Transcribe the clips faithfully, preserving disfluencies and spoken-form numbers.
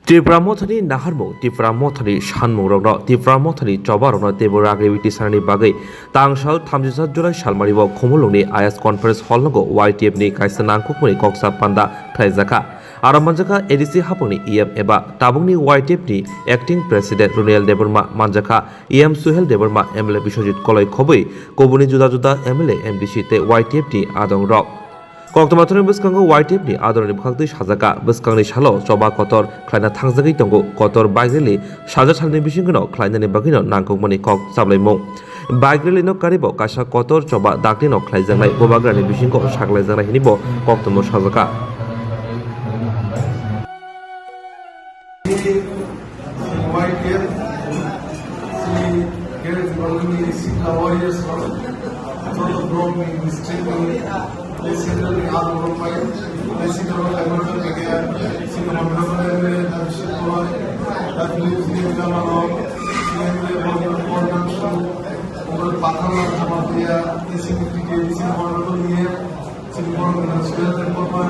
Tipra Mothani naharmung, Tipra Mothani sanmungrokno, Tipra Mothani chobarokno teibo ragriwi tisanani bagwi tangsal thamjisa July salmari o Khumulwngni I S Conference Hall nogo Y T F ni kaisa nangkukmani koksa panda khlaijakha. Aro manjakha A D C haphangni E M eba tabukni Y T F ni Acting President Runiyal Debbarma, manjakha E M Suhel Debbarma, M L A Biswajit Koloi khobwi kubuni juda juda M L A, M D C tei Y T F ni adongrok. Koktwma thani bwskango Y T F ni adongrokni bwkhaktwi sajaka, bwskangni salo choba kotor khlaina thangjagwi tongo, kotor bike rally sajak salni bisingno khlainani bagwino nangkukmani kok chablaimung. Bike rally no karibo kaisa kotor choba dakti no khlaijaknai bubagrani bisingo saklaijaknai hinibo koktwma sajaka. Y T F, sini Great Diwali ni Sikla Warriors rok, joto block ni, district ni, tei central ni adong rok bai, tei sikla rok kaitor khe khe sini honorable M L A Dharmeshwar Koloi, Dharmeshwar Debbarma rok, M L A Borjan, Borjan Shu, honorable Pathar Lal Jamatia, tei sini T T A D C honorable E M, Sini borok ni Sudhir Debbarma,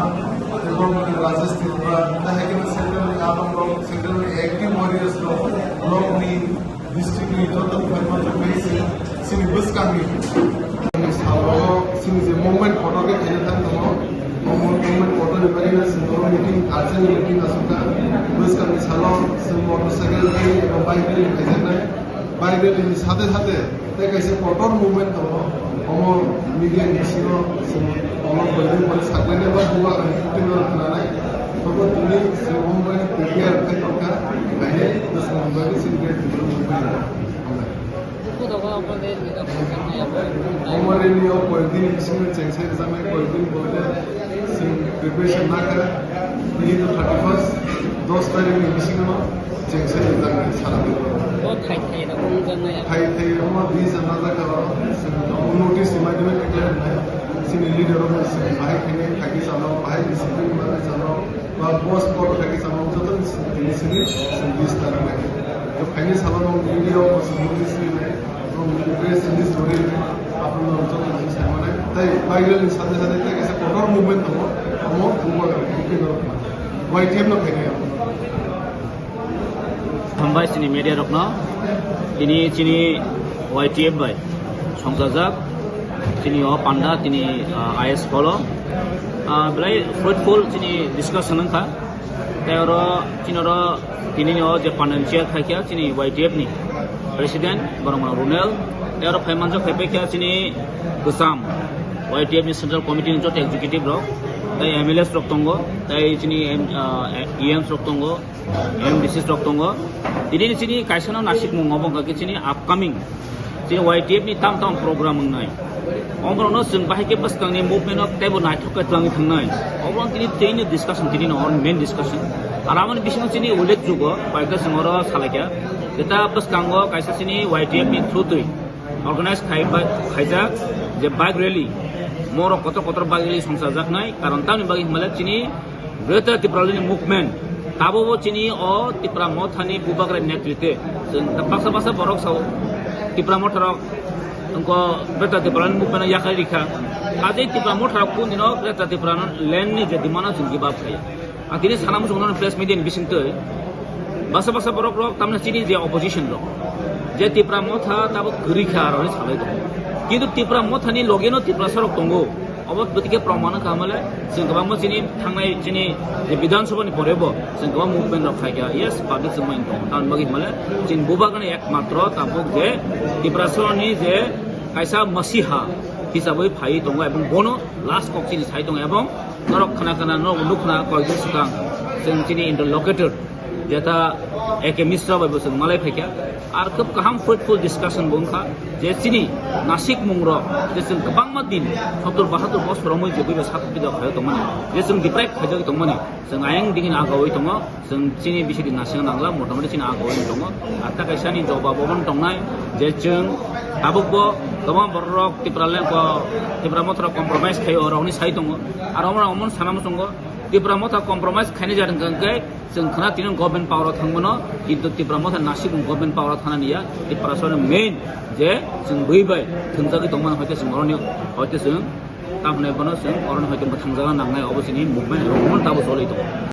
tei borok ni Rajesh Tripura, tei hai khe central ni adong rok, central ni active warriors rok, block ni, district ni joto ni phaima bai se, sini bwskang ni. Salo sini je movement photo khe khaina thang tongo, o movement photo ni bagwi no sini oro meeting, urgent meeting aswk kha, bwskang ni salo sini motorcycle rally eba bike rally khaijaknai. Bike rally ni sate sate tei kaisa kotor movement tongo, omo media ni bisingo chwng omo koiwi pore saklainai ba bubagrani khuti no khnanai. Tobo tini chwng omo bai prepare khai tongkha, haino bwskango bagwi chwng great movement tongo. Omo rally o koyekdin bisingo cheng sai rwjaknai, koyekdin bolte chwng preparation nakha. Tini to thirty first, dos tarikh ni bisingo cheng sai rwjaknai sara. O thai thai rok wngjaknai. Thai thai omo di jana jaga o chwng notice ni madhyome declare wngnai. Chini leader rok chwng bahai khainai, thai khe chalo, bahai discipline ni bagwi chalo, ba boss code thai khe chalo, joto ni chini chini chwng list ta rwnai. Phaini salo no media o chwng notice rinai. Press release rwgwi aphuru no joto ni sai mane. Tai bike rally ni sate sate tai kaisa kotor movement tongo. Omo bubagrani khuti no Y T F no khainai. Hambai chini media rokno. Tini chini Y T F bai songchajak. Chini o panda tini, ah, I S holo. Ah, belai fruitful chini discussion wngkha. Tei oro chini oro tini o je panda ni chair khaikha chini Y T F ni president borok mano Runel. Tei oro phai manjak phai paikha chini bwsam Y T F ni central committee ni joto executive rok, tei M L As rok tongo, tei chini M-, ah, E Ms rok tongo, M D Cs rok tongo. Tini chini kaisa no nasikmung obo wngkha khe chini upcoming chini Y T F ni tam tam program wngnai. Omo rokno chwng bahai khe bwskangni movement o teibo naithok khe twlangwi thangnai. Obo tini tini discussion, tini no main discussion. Ar aboni bisingo chini ullekh jugo, bai khe chwng oro salaikha. Jeta bwskango kaisa chini Y T F ni through twi organize khai-, bai-, khaijak je bike rally. Morok kotor kotor bike rally songchajaknai, karon tamni bagwi hwnba le chini Greater Tipraland ni movement, tabukbo chini o Tipra Motha ni bubagra ni netritwe, chwng baksa baksa borok sao Tipra Motha rok wngkha Greater Tipraland ni movement no yakarwi rikha. Ajai Tipra Motha rok kundino Greater Tipraland ni je demand no chwng give up khaiya. Ang tini sana muchung no press media ni bisingtwi baksa baksa borok rok tamni chini je opposition rok, je Tipra Motha tabuk kwrwi kha aro hinwi salai tongo. Kintu Tipra Motha ni loge no Tiprasa rok tongo. Obo bwtwi khe proman wngkha hwnba le, chwng kwbangma chini thangnai chini je Bidhan Sabha ni pore bo chwng kwbang movement rok khai kha, yes, public chwng bai tongo. Tamoni bagwi hwnba le, chini bubagra ni ekmatro tabuk je Tiprasa ni je kaisa masiha hisabwi phaiwi tongo, ebong bono last kok chini sai tongo, ebong norok khna khna norok nukna koikjak swkang chwng chini interlocutor jeta A K Misra bai bo chwng malai phaikha. Ar khub kaham fruitful discussion bo wngkha je chini nasikmung rok je chwng kwbangma din sottor bahattor bosor romwi je buibai sakhupi da khaio tongmani, je chwng deprive khaijagwi tongmani, chwng ayang digi agawi tongo, chwng chini bisidi nasing nangla, motamoti chini agawi tongo. Ar ta kaisa ni jobab obo tongnai je chwng tabuk bo kwbang borok rok Tipra le-, ko Tipra Motha rok compromise khaio, rokni sai tongo. Ar omo omo sana muchungo Tipra Motha compromise khaini jat hwnkhe chwng khna tini government power o thangmano, kintu Tipra Motha nasik government power o thana niya, Tipra sor main je chwng bui bai thwngjagwi tongmani hoite chwng oroni hoite chwng tamni bono chwng oroni hoite mwthangjakna nangnai, obo chini movement rok tabo choli tongo.